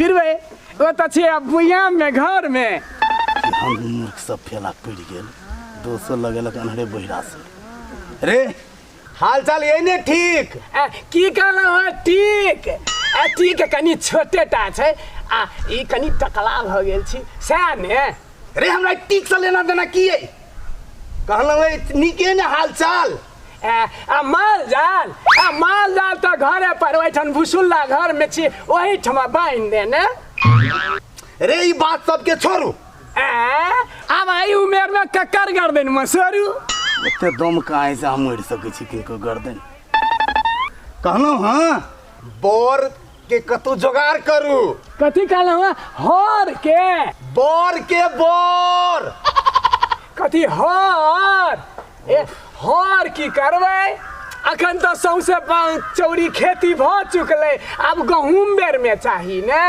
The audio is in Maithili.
फिरबै ओ तऽ छै आब भुइयाँमे घरमे। हम मूर्ख सब फेला पड़ि गेल दोसर लगेलक अन्हरे बहिरा से रे हाल चाल ये ने ठीक। ए, की कहलहुँ हँ टीक? ए, टीक कनि छोटे टा छै आ ई कनि टकला भऽ गेल छी सएह ने। रे हमरा टीक से लेना देना की है? कहलहुँ नीके ने हाल चाल। ए, आ माल जाल, आ माल जाल तऽ घरे पर ओहिठाम भुसुल्ला घर में छी ओहिठमा बान्हि देने। रे ई बात सबके छोड़ू। ए, आब एहि उमेर में ककर गर्दन मसोरू? एते दम कहाँ से हम मरि सकै छी किनको गर्दन। कहलहुँ हँ बर के कतौ जोगाड़ करू। कथी कहलहुँ हँ? हर के? बर के बर। कथी हर? ए हर की करबै? अखन तऽ सौंसे चौरी खेती भऽ चुकलै, आब गहूँम बेर में चाही ने।